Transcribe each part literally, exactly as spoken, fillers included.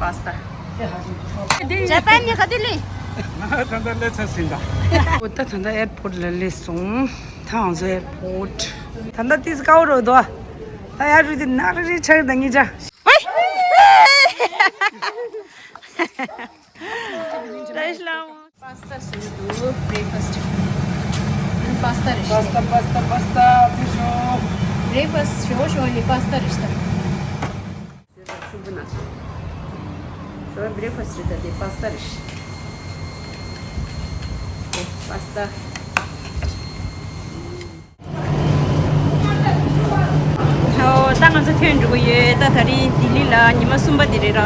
པ་སི་ཏ། ཇ་པན་ནི་ག་དུས་ལི། ང་ད་ལྟ་སླེབས་ཚར་ཟིན་ད། འོ་ད་ད་ལྟ་ཨེར་པོར་ཊི་ལ་སླེབས་སོང་། ད་ང་ཚོ་ཨེར་པོར་ཊི། ད་ལྟ་ཏིས་ཀའོ་རོ་དོ། ད་ཡར་རུ་དེ་ནག་རི་རི་ཆགས་ད་ངི་ཅག། ཝེ། ད་ཤི་ལ། པ་སི་ཏ་བཟོས་འདུག་བྷི་རེག་ཕ་སི་ཊི། པ་སི་ཏ་རེད། པ་སི་ཏ་པ་སི་ཏ་པ་སི་ཏ་ཕུ་ཤོ། བྷི་རེག་ཕ་སི་ཊི་ཞོ་ཞོ་ནི་པ་སི་ཏ་རེད་ཤི་ད། ཤུག་པ་ན་ཤ། ཞོ་བྷི་རེག་ཕ་སི་ཊི་རེད་ད་དེ་པ་སི་ཏ་རེད་ཤི། པ་སི་ཏ། ཨོ། ད་ང་ཚོ་ཐོན་འགྲོ་གི་ཡོད། ད་ད་རིང་ལྡི་ལི་ལ་ཉི་མ་གསུམ་པ་དེ་རེད་ར།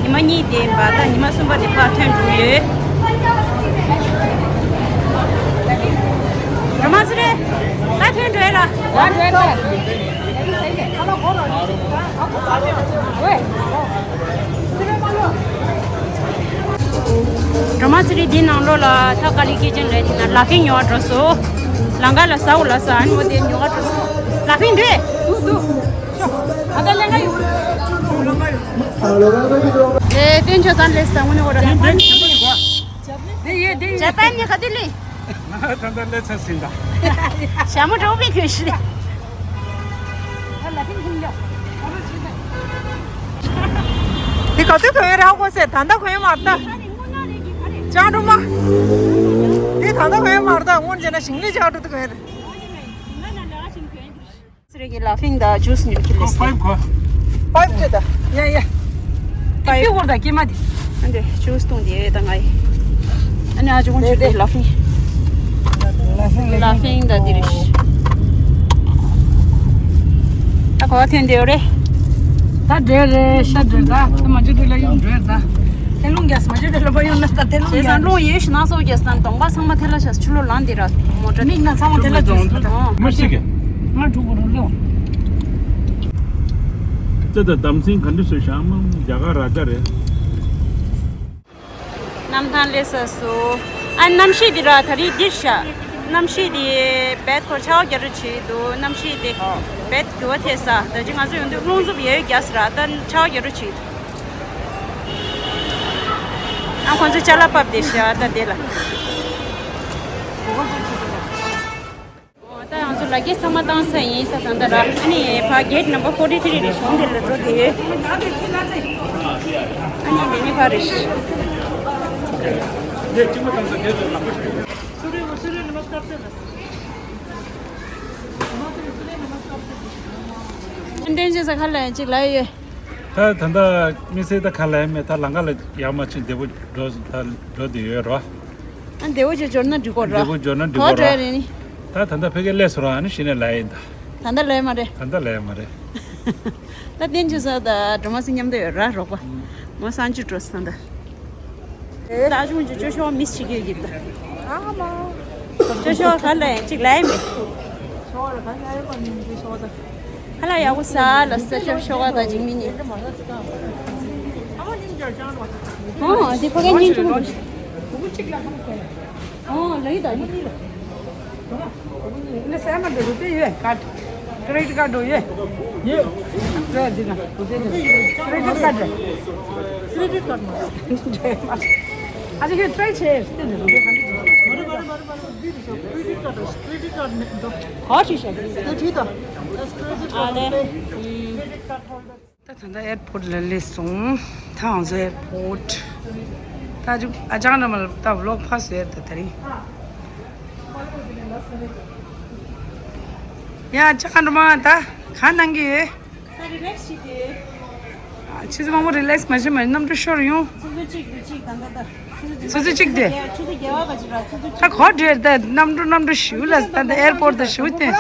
ཉི་མ་གཉིས་དེ་ཡིན་པ། ད་ཉི་མ་གསུམ་པ་དེ་ཕར་ཐོན་འགྲོ་གི་ཡོད། ར་མ་སི་རེད། ད་ཐོན་འགྲོ་ཡ་ར། ད་ཐོན་འགྲོ་ཡ། སྒྲོལ་མ་ཚེ་རིང་འདི་ནང་ལོགས་ལ་ཐག་དཀའ་ལས་ཁེལ་ཅན་རེད། དེ་ན་ལ་ཕིང་ཉོ་བ་འགྲོ་སོང་། ལང་ཀ་ལ་ཟ་འོ་ལ་ཟ། ཨ་ནི་འོ་དེ་ཉོ་བ་འགྲོ་སོང་། ལ་ཕིང་འདི་འདུག་འདུག་ཤོག་ཨ་ད་ལེན་ག་ཡོད། དེ་བསྟན་ཆོས་ཚང་ལས་ས་དངོས་གནས་འོ་ར། དེ་ཡོད་དེ་ཡོད། ཇ་པན་ནི་ག་དུས་ལེན། ང་ད་ལྟ་སླེབས་ཚར་ཟིན་ད། ཞྭ་མོ་གྲོགས་པའི་གོས་ཤི། དེ་ག་དུས་གོན་ཡོད་རེད་ཧ་གོ་སེ། ད་ལྟ་གོན་ཡོད་མ་རེད་ད། ལྕང་སྒྲོལ་མ། དེ་ད་ལྟ་གོན་ཡོད་མ་རེད་ད། སྔོན་བྱས་ན་ཞིང་ལས་ལྕང་སྒྲོལ་དུ་གོན་ཡོད་རེད། སི་རེ་གི་ལ་ཕིང་དང་ཇུས་ཉོ་གི་ལེ་སི། ཕའིབ་གོ། ཕའིབ་ཅེ་ད། ཡ་ཡ། ཕའིབ་ཀི་ཝར་ད་ཀེ་མ་དི། ཨ་འདི་ཇུས་བཏུང་དེ་ད་ང་ཡི། ཨ་ནི་ཨ་ཅུ་ཀུན་ཆུ་དེ་ལ་ཕིང་། ལ་ཕིང་ད་དི་རི་ཤི། ད་གོ་ཐེན་དེ་ཡོ་རེ། ད་འདྲེ་རེ་ཤ་འདྲེ་ད་ད་མ་ཅུ་འདྲེ་ལ་ཡོང་འདྲེ་ད། ཐེ་ལུང་རྒྱས་མ་ཅུ་འདྲེ་ལ་པ་ཡོང་ན་ད་ཐེ་ལུང་རྒྱས། ལུང་ཡོད་ཤི་ན་སོ་རྒྱས་ན་གདོང་པ་ཚང་མ་ཐེ་ལ་ཤ་ཆུ་ལོ་ལང་དི་ར་མོ་ཏྲ་མིག་ན་ཚང་མ་ཐེ་ལ་ཅུ་སི་ད། མ་ཤི་གི། ང་འགྲོ་གོ་རུ་ལོ། ད་ད་དམ་སྲིང་ག་འདྲ་བཟོས་ཤག་མ་རྒྱ་གར་ར་ཅག་རེད། གནམ་ཐང་སླེབས་ས་སུ། ཨ་གནམ་གཤིས་འདི་ར་ད་རིང་འདིར་ཤག་གནམ་གཤིས་འདི་བེད་ཁོ་ཆར་པ་རྒྱག་རོགས་བྱེད་འདུག་གནམ་གཤིས་འདི་བེད་འགྱུར་བ་ཐེབས་ས། ད་ཅི་ང་ཚོ་ཡོང་དུས་རླུང་འཚུབ་ཡོད་རྒྱག་ས་ར་ད་ཆར་པ་རྒྱག་རོགས་བྱེད་འདུག་ཨ་ཁོང་ཚོ་ཅ་ལག་ཕབ་བསྡད་ཤག་ད་དེ་ལ། ཨོ་ད་ང་ཚོ་ལ་གེ་ཚང་མ་བཏང་ས་ཡིན། ད་ད་ད་ར་ཨ་ནི་ཕ་གེ་ཊི་ནམ་བར་ཕོར་ཊི་ཐི་རི་རེད། གཞུང་དེ་ལ་འགྲོ་གི་ཡོད། ཨ་ནི་འདི་ནི་ཕ་རེད། ཨ་འདྲེན་བྱེད་ས་ཁ་ལ་ཡང་གཅིག་ལ་ཡོད། ད་ད་ལྟ་དམིགས་བསལ་ད་ཁ་ལ་ཡང་མེད། ད་ལང་ཀ་ལ་ཡར་མར་ཕྱིན་བདེ་པོ་འགྲོ་ད་འགྲོ་བསྡད་ཡོད་རོ། ཨ་བདེ་པོ་ཅིག་འབྱོར་ན་འགྲིག་གོ་ར། བདེ་པོ་འབྱོར་ན་འགྲིག་གོ་ར། ག་བ་འགྲོ་ཡ་རེད་ནི། ད་ད་ལྟ་ཕ་གིར་སླེབས་སོང་ར། ཨ་ནི་གཞི་ནས་ལ་ཡིན་ད། ད་ལྟ་ལ་ཡ་མ་རེད། ད་ལྟ་ལ་ཡ་མ་རེད། ད་བསྟན་ཆོས་ཚང་དང་སྒྲོལ་མ་སི་མཉམ་དུ་ཡོད་ར་རོགས་པ། མོ་སང་ཅི་འགྲོ་སི་ད་ད། ད་ཨ་ཅུང་ཅི་ཅོ་ཤོག་མིས་བྱེད་ཀྱི་ཡོད་ཀྱི་ད། ཨ་མ། ཅོ་ཤོག་ག་ལ་ཡིན་གཅིག་ལ་ཡིན་མེད། ཤོག་ལ་ག་ལ་ཡིན་པ་མིན་ཅི་ཤོག་ད། ཁ་ལག་ཡག་པོ་ཟ་ལ་ས་ཆ་ཤོག་ཨ་ད་འཇིགས་མི་ཉེ། ཨོ་འདི་ཕ་གི་སྙིང་ཆུང་རེད། ཨོ་ལ་ཡི་ད་ཡི། ནི་སེ་མ་འདི་རུ་པེ་ཡོད་ཀར་ཀྲེ་ཌིཊ་ཀར་ཡོད། ཡོད། ཡོད་འདི་ན་རུ་པེ་ནི་ཀྲེ་ཌིཊ་ཀར་ཀྲེ་ཌིཊ་ཀར་མ། ཨ་ཅིག་གི་ཊ་རའི་བྱེད་དེ་ནི་རུ་པེ་གང་གི་ཀྲེ་ཌིཊ་ཀར་ཀྲེ་ཌིཊ་ཀར་མེད་འདུག་ག་ཅི་ཤེས་དེ་ཁྲིད་དོ། ཨ་ལེ། ད་ད་ལྟ་ཨེར་པོར་ཊི་ལ་སླེབས་སོང་། ད་ང་ཚོ་ཨེར་པོར་ཊི། ད་ཅིག་ཨ་ཅག་འདྲ་མ་ལ་ད་བི་ལོག་ཕར་བཟོས་ད་ད་རིང་། ཡ་ཨ་ཅག་འདྲ་མ་ད་ག་གནང་གི་ཡོད། ད་རི་ལེག་སི་བྱེད་དེ། ཨ་ཆུ་ཚོད་མང་པོ་རི་ལེག་སི་མ་བྱེད་མ་གནམ་གྲུ་ཤོར་ཡོང་། ཆུ་ཚོད་གཅིག་རེད་གཅིག་ད་ད་ད། ཆུ་ཚོད་གཅིག་དེ། ཆུ་ཚོད་བརྒྱད་པ་ག་ཅིག་ར་ཆུ་ཚོད་གཅིག་ད་ག་བ་འགྲོ་ཡ་ད་གནམ་གྲུ་གནམ་གྲུ་ཞུ་ལ་ད་ད་ཨེར་པོར་ཊི་ད་ཞུ་དེ།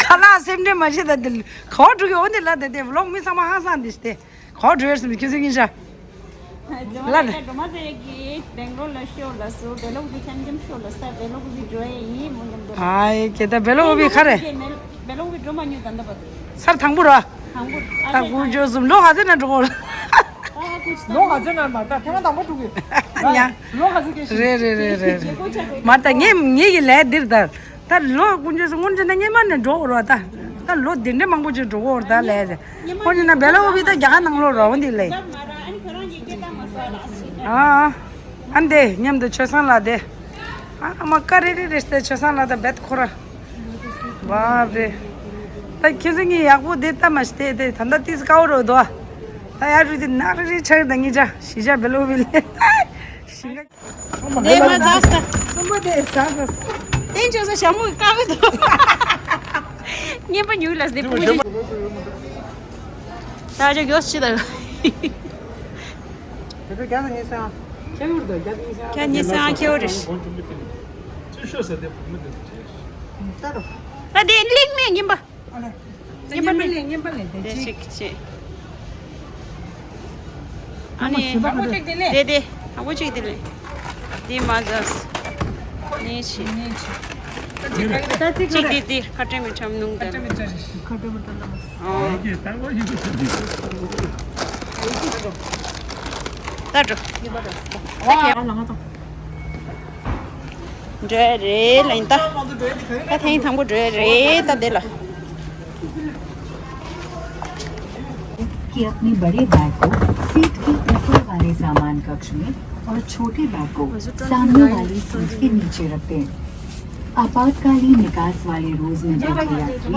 ཁ་ལག་སེམས་ཁྲལ་མ་བྱེད་ད་དེ། ག་བ་འགྲོ་གི་འོ་འདི་ལ་དེ་དེ་བི་ལོག་མི་ཚང་མ་ཧང་སང་དེ་སྟེ། ག་བ་འགྲོ་ཡོད་སམ་ཁྱོད་ཚོ་གཉིས་ཆ། ལ་ལ། སྒྲོལ་མ་ཟེར་གྱིས་སྦེང་ལོར་ལ་ཤོག་ལ་སོ་བེ་ལོག་བི་འཆམ་འཆམ་ཤོག་ལ་ས་བེ་ལོག་བི་འགྲོ་ཡ་ཡིན་མོ་མཉམ་དུ། ཨ་ཡེ་ཁྱེད་ད་བེ་ལོག་བི་ག་རེ། བེ་ལོག་བི་འགྲོ་མ་མྱོང་ད་ད་བ། སར་དང་པོ་ར། དང་པོ། ད་ཀུན་སྤྱོད་གསུམ་ལོ་ག་ཚོད་ན་འགྲོ་གོ་ར། ད་ཀུན་སྤྱོད། ལོ་ག་ཚོད་ན་མ་ད་ཐེངས་མ་དང་པོ་འགྲོ་གི། ཡ། ལོ་ག་ཚོད་སྐྱེས་ཤི། རེད་རེད་རེད་རེད་རེད། མ་ད་ངས་ངས་ཀྱི་ལས་འདིར་ད། ད་ལོ་ཀུན་སྤྱོད་གསུམ་སྔོན་ཆད་ན་སྔས་མ་ནས་འགྲོ་གོ་ར་ད། ད་ལོ་འདི་འདྲ་མང་པོ་ཅིག་འགྲོ་གི་ཡོད་རེད་ད་ལས་རེད། ཁོ་ཡིན་ན་བེ་ལ་ཨོ་བི་ད་རྒྱ་གར་ནང་ལོགས་རོགས་འདི་ལས། ཨ་ཨ་འདི་མཉམ་དུ་ཆོས་སང་ལ་དེ། ཨ་ཨ་མ་ཀ་རེ་རེ་རེ་སྟེ་ཆོས་སང་ལ་ད་བེད་ཁོ་ར། བབ་རེད། ད་ཁྱེད་ཚོ་ངས་ཡག་པོ་དེ་ལྟ་མ་ཤེས་དེ་དེ་ད་ལྟ་ཏིས་དཀའ་བོ་རོ་དོ། ད་ཡར་རུ་དེ་ནག་རི་རི་ཆགས་ད་ངེད་ཅག་ཞི་ཅག་བེ་ལོ་བི་ལེ། ཞི་ང་། དེ་མ་ཟ་ས། སོམ་པོ་དེ་ཟ་ས། དེ་ཅོ་ས་ཞྭ་མོ་དཀའ་བོ་དོ། ངན་པ་ཉུག་ལ་སྡེ་པུ་མོ་ཅི། ད་ཅོ་གྱོས་ཅི་ད། དེ་ཚོ་རྒྱ་དང་ཉེ་སང་། ཁྱེད་ཡུར་དང་རྒྱ་དང་ཉེ་སང་། ཁྱེད་ཉེ་སང་ཁྱེད་འོ་རེད། ཅི་ཤོད་ཟེར་དེ་བུ་མོ་དེ་ཚོ་བྱས། ད་རོ། ད་དེ་གླིང་མེད་ཉིན་པ། ཨ་ལེ། ད་ཉིན་པ་ལས་ཉིན་པ་ལས་དེ་དེ་ཅིག་ཅིག་ཅིག་ཨ་ནི། ཨ་མོ་ཅིག་དེ་ལས། དེ་དེ་ཨ་མོ་ཅིག་དེ་ལས། དེ་མ་ཟ། ནི་ཆི། ནི་ཆི། ད་ཅིག་ག་རེ། ད་ཅིག་ག་རེ། ཅིག་དེ་དེ་ཁ་བྲལ་མི་འཁྲབ་ནུང་ད། ཁ་བྲལ་མི་འཁྲབ་རེད། ཁ་བྲལ་མི་འཁྲབ་ན་མ། ཨོ། ད་འགྲོ། ད་འགྲོ། ད་ལ་ང་ད། འགྲོ་རེད་ལ་ཡིན་ད། ད་ཐེངས་དང་པོ་འགྲོ་རེད་ད་དེ་ལ། कि अपने बड़े बैग को सीट के ऊपर वाले सामान कक्ष में और छोटे बैग को सामने वाली सीट के नीचे रखते हैं। आपातकालीन निकास वाले रोजमर्रा के यात्री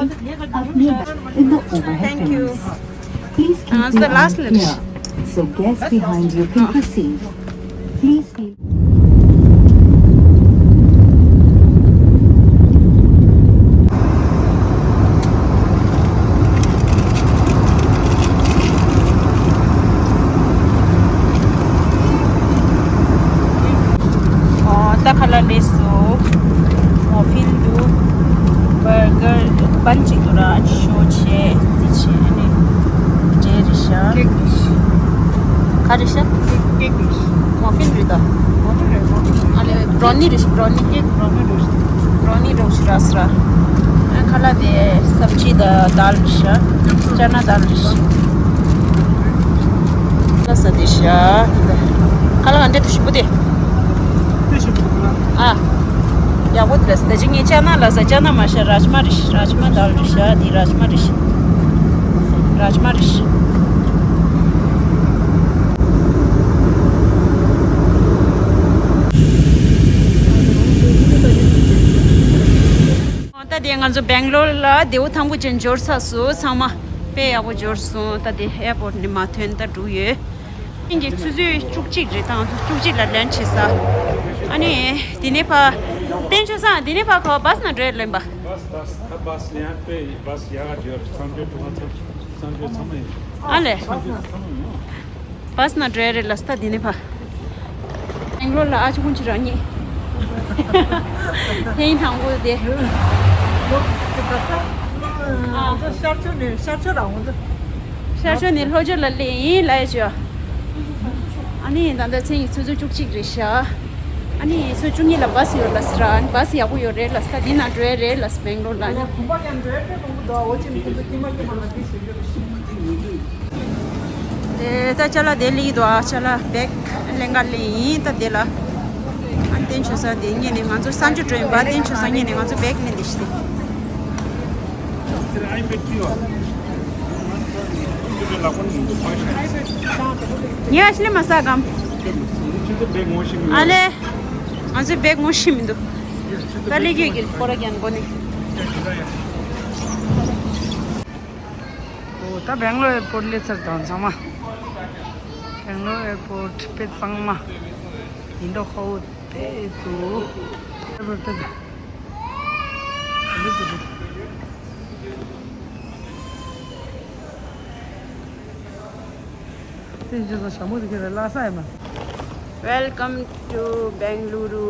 अपने bag in the overhead bins। Please keep the aisle clear so guests behind you can proceed. Please keep ཨོ། ད་ཁ་ལག་ལས་སོ། མོ་ཕིན་འདུག་བར་གར་འདུག་བན་ཅིག་འདུག་ར། ཨ་ནི་ཤོ་ཆེ་འདི་ཆེ། ཨ་ནི་འབྲས་རེད་ཤག་ཀེག་རེད་ཤག་ག་རེད་ཤག་ཀེག་རེད་ཤག་མོ་ཕིན་རེད་ད། མོ་ཕིན་རེད། མོ་ཕིན་རེད། ཨ་ནི་བྷ་རོ་ནི་རེད་ཤག་བྷ་རོ་ནི། ཀེག་བྷ་རོ་ནི་རེད་ཤག་བྷ་རོ་ནི་རོ་ཤི་ར་སི་ར། ཨ་ཁ་ལག་དེ་སབ་ཇི་དང་དཱལ་རེད་ཤག་ཅ་ན་དཱལ་རེད་ཤག་ལ་ས་དེ་ཤ། ཁ་ལག་འདྲེ་དུ་ཞིམ་པོ་དེ། དེ་ཞིམ་པོ་འདུག་ལ། ཨ། ཡག་པོ་དེ་ལ་ས་དེ་ཅི་ངས་ཅ་ན་ལ་ས་ཅ་ན་མ་ཤ་རཱཇ་མ་རེད་ཤག་རཱཇ་མ་དཱལ་རེད་ཤག་དེ་རཱཇ་མ་རེད་ཤག་རཱཇ་མ་རེད་ཤག་ད་དེ་ང་ཚོ་སྦེང་ལོར་ལ་དེའུ་ཐང་པོ་ཅན་འབྱོར་ཚར་སོང་། ཚང་མ་དཔེ་ཡག་པོ་འབྱོར་སོང་། ད་དེ་ཨེར་པོར་ནས་མ་ཐོན་ད་འགྲོ་ཡོད། ཨིན་གྱི་ཆུ་ཚོད་བཅུ་གཅིག་རེད། ད་ང་ཚོ་བཅུ་གཅིག་ལ་ལན་བྱེད་ས། ཨ་ནི་དེ་ནས་ཕ། བསྟན་ཆོས་སང་དེ་ནས་ཕ་ག་བ་སི་ན་འགྲོ་ཡ་ལེན་པ། བ་སི་བ་སི་ད་བ་སི་ཡང་དཔེ་བ་སི་ཡག་ག་འབྱོར། གསང་སྤྱོད་གྲུ་ཁ་ཚང་གསང་སྤྱོད་ཚང་མ་ཡིན། ཨ་ལེ། གསང་སྤྱོད་ཚང་མ་ཡིན། བ་སི་ན་འགྲོ་ཡ་རེད་ལ་སི་ད་དེ་ནས་ཕ། སྦེང་ལོར་ལ་ཨ་ཅོ་ཀུན་གྱིས་རང་ཉིད། ཐེངས་དང་པོ་དེ། ཨ། ཤར་ཕྱོགས་ནས་ཤར་ཕྱོགས་རང་ངོ་། ཤར་ཕྱོགས་ནས་ལྷོ་ཕྱོགས་ལ་སླེབས་ཡིན་ལ་ཡ་ཅོ། ཨ་ནི་ད་ལྟ་མཚན་གྱི་ཆུ་ཚོད་བཅུ་གཅིག་རེད་ཤག་ཨ་ནི་ཆུ་ཚོད་བཅུ་གཉིས་ལ་བ་སི་ཡོད་ལ་སི་ར། བ་སི་ཡག་པོ་ཡོད་རེད་ལ་སི་ད་འདི་ན་འགྲོ་ཡ་རེད་ལ་སི་སྦེང་ལོར་ལ་ནི། དེ་ད་ཅ་ལག་དེ་ལི་དོ་ཨ་ཅ་ལག་བེག་ལེན་ག་ལེན་ཡིན་ད་དེ་ལ། ཨ་བསྟན་ཆོས་སང་དེ་ཉེ་ནས་ང་ཚོ་གསང་སྤྱོད་འགྲོ་ཡིན་པ། བསྟན་ཆོས་སང་ཉེ་ནས་ང་ཚོ་བེག་ལེན་དེ་ཤི་དེ། ཉེ་ཨ་ཤི་ལེ་མ་ས་གམ། ཨ་ལེ། ང་ཚོའི་བེག་ངོ་ཤེས་མི་འདུག་ད་ལི་ཀྱོས་ཀྱིས་ཁོ་ར་རྒྱན་གོ་ནི། ཨོ་ད་སྦེང་ལོར་ཨེར་པོར་ཊི་སླེབས་ཚར་དང་ཚང་མ། སྦེང་ལོར་ཨེར་པོར་ཊི་དཔེ་གཙང་མ་ཡིན་མདོག་ཁ་པོ་དེ་འདུག་ཨེར་པོར་ཊི་དཔེ་གཙང་མ་འདུག་དེ་ཇོ་ས་ཞྭ་མོ་དེ་ཁྱེད་ལ་ལྷག་ས་ཡིན་པ། Welcome to Bengaluru.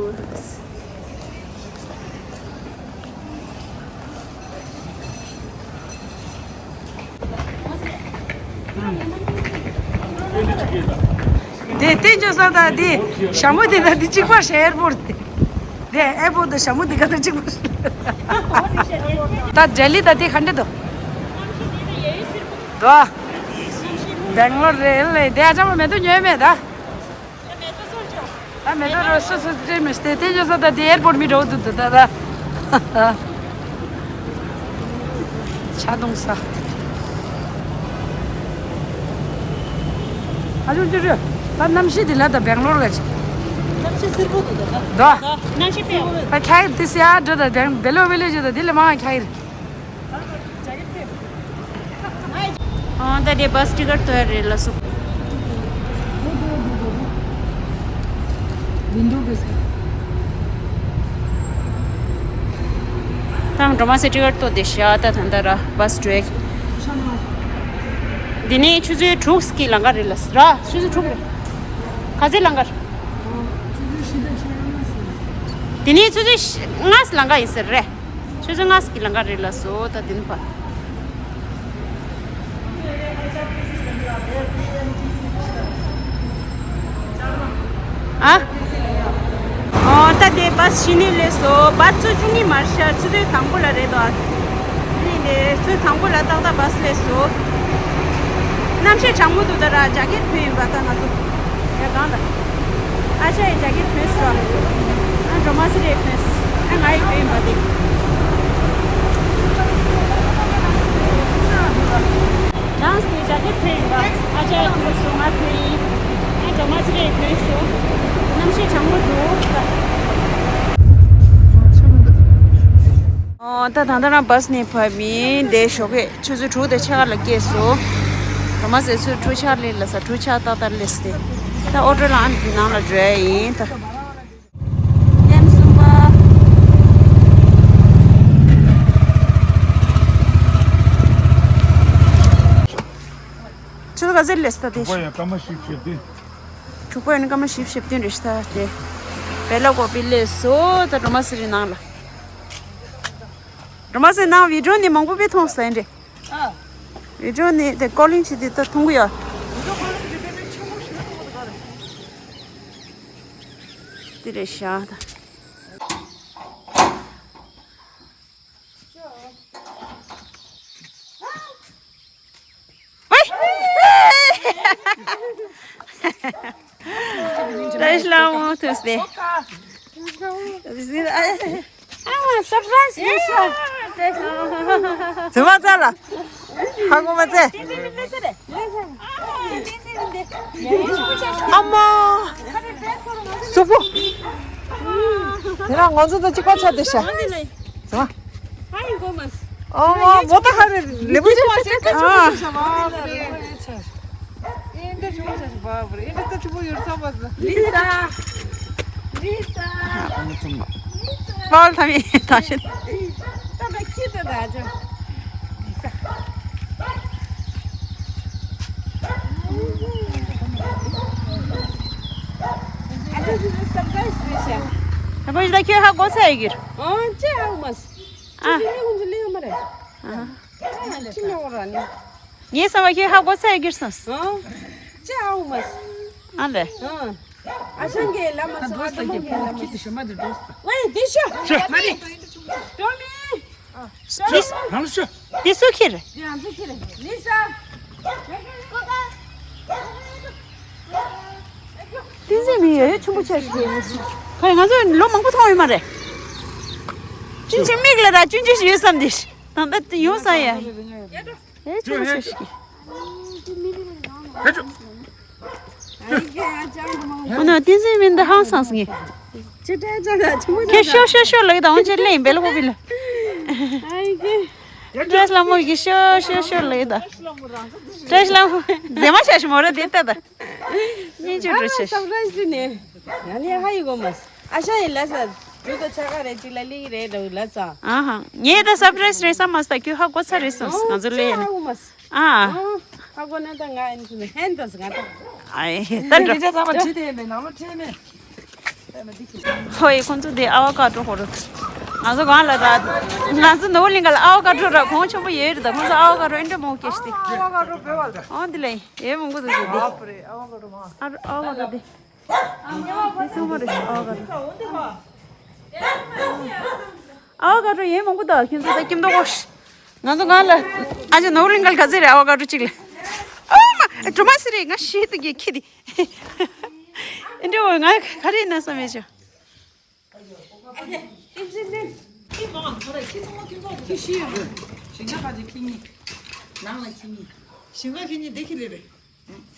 དེ་བསྟན་ཆོས་སང་དང་དེ་ཞྭ་མོ་དེ་དང་དེ་གཅིག་པ་ཤག་ཨེར་པོར་ཊི་དེ། དེ་ཨེར་པོར་ཊི་དང་ཞྭ་མོ་དེ་ག་དང་གཅིག་པ་ཤག་ད་ལྡི་ལི་དང་དེ་ག་འདྲ་འདུག་འདུག་སྦེང་ལོར་རེད་ལེ། དེ་ཨ་ཅག་མ་མེ་ཏོག་ཉོས་མེད་ད། ད་མེ་ཏོག་རོ་སོ་སོ་སྤྲད་མི་སྟེ་དེ་ཇོ་ས་ད་དེ་ཨེར་པོར་ཊི་མི་འགྲོ་འདུག་འདུག་ད་ད། ཆ་གཏོང་ས། ཨ་ཅུ་ཅུ་ཅུ། ད་གནམ་གཤིས་འདི་ལ་ད་སྦེང་ལོར་ལ་ཅི། གནམ་གཤིས་སེར་པོ་འདུག་ད་ད། ད། གནམ་གཤིས་དཔེ། ད་ཁྱེད་དེ་སེ་ཨ་འགྲོ་ད་སྦེང་བེ་ལོ་བེ་ལོ་ཅུ་ད་འདི་ལ་མང་ཁྱེད། ཨ་ད་དེ་བཱས་ཊི་ཀེ་ཊི་ཐོ་ཡ་རེད་ལ་སོ། ཝིན་ཌོ་གི་ས། ད་འགྲོ་མ་སེ་ཊི་ཀེ་ཊི་ཐོ་དེ་ཤ་ད་ད་ད་ར་བཱས་ཊི་ཀེ་ཊི། འདི་ནས་ཆུ་ཚོད་དྲུག་གི་ལམ་ཁ་རེད་ལ་ར། ཆུ་ཚོད་དྲུག་རེད། ག་ཚོད་ལམ་ཁ། འདི་ནས་ཆུ་ཚོད་ལྔ་ལམ་ཁ་ཡིན་ཟེར་རེད། ཆུ་ཚོད་ལྔ་གི་ལམ་ཁ་རེད་ལ་སོ་ད་དེ་ནས་ཕར། ཨ། ཨོ་ད་དེ་བཱས་གཞི་ནས་སླེབས་སོ། བཱས་ཚོ་བཅུ་གཉིས་མར་ཤར་ཆུ་ཚོད་དང་པོ་ལ་རེད་དོ། ཨ་ནི་དེ་ཆུ་ཚོད་དང་པོ་ལ་ཏག་ཏག་བཱས་སླེབས་སོ། གནམ་གཤིས་གྲང་མོ་འདུག་ད་ར་ཇ་ཀེཊ་གོན་ཡིན་པ་ད་ང་ཚོ། ཡ་གང་ད། ཨ་ཅག་ཡི་ཇ་ཀེཊ་གོན་སོ། ཨ་འགྲོ་མ་སི་རེ་གོན། ཨ་ང་ཡི་གོན་ཡིན་པ་དེ། ཌན་སི་ནི་ཇ་ཀེཊ་གོན་ཡིན་པ། ཨ་ཅག་ཡི་གོན་སོ་ང་གོན་ཡིན། ཨ་འགྲོ་མ་སི་རེ་གོན་སོ། གནམ་གཤིས་གྲང་མོ་འདུག་ད། ཨོ་ད་ད་ལྟ་རང་བཱས་ནས་བབས་ཡིན་དེ་ཞོགས་ཀས། ཆུ་ཚོད་དྲུག་དང་ཕྱེད་ཀ་ལ་སྐྱེས་སོ། རོ་མ་ཟེར་ཚོད་དྲུག་ཕྱེད་ཀ་ལས་ལ་ས་དྲུག་ཕྱེད་ཀ་ཏག་ཏག་སླེབས་ཏེ། ད་ཨོ་ཊོ་ལ་ཨ་ནི་ནང་ལ་འགྲོ་ཡ་ཡིན་ད། ལེམ་གསུམ་པ། ཆུ་ཚོད་ག་ཚོད་སླེབས་ད་དེ། དྲུག་པ་ཡང་སྐར་མ་བཞི་བཅུ་ཞེ་བདུན། དྲུག་པ་ཡང་སྐར་མ་བཞི་བཅུ་ཞེ་བདུན་རེད་ད་དེ། བེ་ལ་ཀོ་པི་སླེབས་སོ་ད་རོ་མ་སི་རི་ནང་ལ། རོ་མ་སི་རི་ནང་བི་ཌིའོ་ནི་མང་པོ་པི་མཐོང་ས་ཡིན་རེད། ཨ། བི་ཌིའོ་ནི་དེ་ཀོ་ལིང་བྱེད་དུས་ད་མཐོང་གི་ཡོད། བི་ཌིའོ་ཀོ་ལིང་བྱེད་དུས་དཔེ་མི་ཆེན་པོ་ཞིག་མཐོང་གི་འདུག་ག་རེད། དེ་རེད་ཤག་ད། ཨོའི། བཀྲ་ཤིས་ལྷ་མོ་ཐུགས་ཏེ། ཨ། སར་པ་རའི་ཛི་ཡེ་ཤག་ཚེ་མ་ཚ་ལ། ཧ་གོ་མ་ཚེ། ཨ་མ། སོག་པོ། དེ་རང་ང་ཚོ་དང་གཅིག་པ་ཆགས་བསྡད་ཤག་ཚེ་མ། ཨ་མ། མོ་ཏ་ཧ་རེ་ལེ་བུ་ཅིག་ཨ། འདི་ཆུང་ཆུང་ཞིག་བབ་རེད། འདི་ད་ཆུང་ཆུང་ཡོད་ས་མ་ཟ། ལི་ས། ལི་ས། ཨ་ཨ་ནི་ཚང་མ། ཨོལ་ཐ་མི་ཐ་ཤི། ད་ད་ཁྱི་ད་ད་ཅོ། ལི་ས། ཨ་ད་ཅི་ད་སར་པ་རའི་ཛི་རེད་ཤག་ད་པ་ཞིག་ད་ཁྱོད་ཧ་གོ་ཚ་ཡི་གིར། ཨ་ཅེ་ཨ་མ་སི། ཨ། ཅི་ཞིག་ལས་ཁོང་ཚོ་ལས་ཡོད་མ་རེད། ཨ། ཨ་ཅི་ཉོ་ར་ནི། ངའི་བསམ་པ་ཁྱོད་ཧ་གོ་ཚ་ཡི་གིར་སོང་། ཨ། ཅི་ཨའུ་མ་སི། ཨ་ལེ། ཨ། ཨ་ཞང་གི་ལ་མ་སི། ཨ་ཏ་མོ་གི་ལ་མ་སི། ཁྱི་དེ་ཤོ་མ་དེ་འགྲོ། ཝེ་དེ་ཤོ། ཤོ། མ་རེད། ཏོ་མི། ཤོ། རང་ཤོ། དེ་སུ་ཁྱི་རེད། དེ་ང་ཚོ་ཁྱི་རེད། ལི་ས། བསྟན་འཛིན་མི་ཡོད་ཆུང་པོ་ཆགས་ཤིག་ཁོས་ང་ཚོ་ལོ་མང་པོ་མཐོང་ཡོད་མ་རེད། ཆུང་ཆུང་མིག་ལ་ད་ཆུང་ཆུང་ཞིག་ཡོད་བསམ་དེ། ད་ལྟ་ཡོང་ས་ཡ། ཨེ་ཆུང་ཆུང་ཞིག་ཨོ་ན་བསྟན་འཛིན་མིན་ད་ཧང་སངས་ངེ། ཁྱེད་ཤོ་ཤོ་ཤོ་ལགས་ད་འོང་ཅེ་ལེན་བེལ་ཧོ་བིལ། བཀྲ་ཤིས་ལྷ་མོ་གི་ཤོ་ཤོ་ཤོ་ལགས་ད། བཀྲ་ཤིས་ལྷ་མོ་མཛེས་མ་ཤ་ཤི་མོ་ར་དེ་ལྟ་ད། སྙིང་རྗེ་འགྲོ་ཆེ། སར་པ་རའི་ཛི་ནི། ཡ་ནི་ཧ་ཡི་གོ་མ་སི། ཨ་ཤ་ཡི་ལ་ས། ཇུ་ད་ཆ་ག་རེ་ཅིག་ལ་ལི་རེ་ར་ལ་ས། ཨ་ཧ། ངས་ད་སར་པ་རའི་ཛི་རེད་བསམ་མ་སི་ད་ཁྱོད་ཧ་གོ་ཚར་རེད་སོང་ང་ཚོ་ལས་ཡ་ནི། ཨ་ཧ་གོ་ན་ད་ང་ཨེ་ནི་ཧན་ད་སི་ང་ད། ཨ་ཡེ་ད་འགྲོ། ཧོ་ཡེ་ཁོང་ཚོ་དེ་ཨ་བ་ཀ་ཏྲོ་ཧོ་རུ། ང་ཚོ་གང་ལ་ད། ང་ཚོ་ནོར་གླིང་ག་ལ་ཨ་བ་ཀ་ཏྲོ་ར་གོང་ཆེན་པོ་ཡོད་རེད་ད་ཁོང་ཚོ་ཨ་བ་ཀ་ཏྲོ་ཨེ་འདྲ་མང་པོ་སྐྱེས་ཏེ། ཨ་བ་ཀ་ཏྲོ་བེ་བ་ལ། ཨོ་འདི་ལ་ཡེ་མང་པོ་འདུག་ཟེར་ཏེ། ཨ་བ་ཀ་ཏྲོ་དེ། དེ་ཚང་མ་རེད་ཨ་བ་ཀ་ཏྲོ། ཨ་བ་ཀ་ཏྲོ་ཡེ་མང་པོ་ད་ཁྱེད་ཚོ་ད་ཀིམ་ཏོ་གོ་ཤ། ང་ཚོ་གང་ལ། ཨ་ཅག་ནོར་གླིང་ག་ལ་ག་ཚོད་རེད་ཨ་བ་ཀ་ཏྲོ་གཅིག་ལ། ཨོ་མ། གྲོ་མ་སི་རེད་ང་ཤེས་ཏུ་གི་ཁྱི་དེ། ཨེ་འདྲ་བོ་ང་ག་རེ་ཡིན་ན་བསམ་མེད་ཆོ། ཁྱི་ཤི་ཡོད། ཞིང་ཁ་ཁ་ཅིག་ཁྱི་གཉིས། ནང་ལ་ཁྱི་གཉིས། ཞིང་ཁ་ཁྱི་གཉིས་འདི་ཁྱི་རེད་རེད།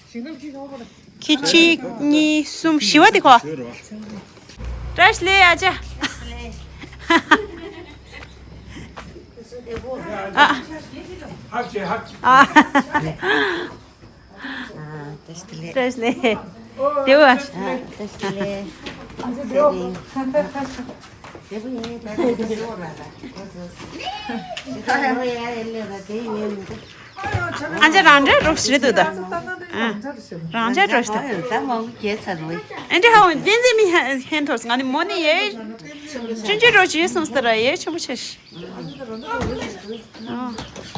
ཞིང་ཁ་ཁྱི་ག་པར། ཁྱི་གཅིག་གཉིས་གསུམ་བཞི་པ་འདི་ཁོ། བཀྲ་ཤིས་བདེ་ལེགས་ཨ་ཅག་ཨ། ཨ། བཀྲ་ཤིས་བདེ་ལེགས། བཀྲ་ཤིས་བདེ་ལེགས། བདེ་པོ། ཨ། བཀྲ་ཤིས་བདེ་ལེགས། བདེ་པོ་ཡིན། ད་ད་ད་ད་ད། ཨ་ཅག་རང་འདྲ་རོགས་ཞེས་འདུག་ད། ཨ། རང་འདྲ་རོགས་ཞེས་ད། ད་མང་པོ་གྱེས་ཚར་བས། ཨ་འདྲ་ཧ་འོ་བསྟན་འཛིན་མི་ཧན་ཧན་ཐོར་ང་ནི་མོ་ནི་ཡེ། ཆུང་ཆུང་རོགས་ཞེས་གསུངས་ས་ར་ཡེ་ཆེན་པོ་ཆེ། ཨ།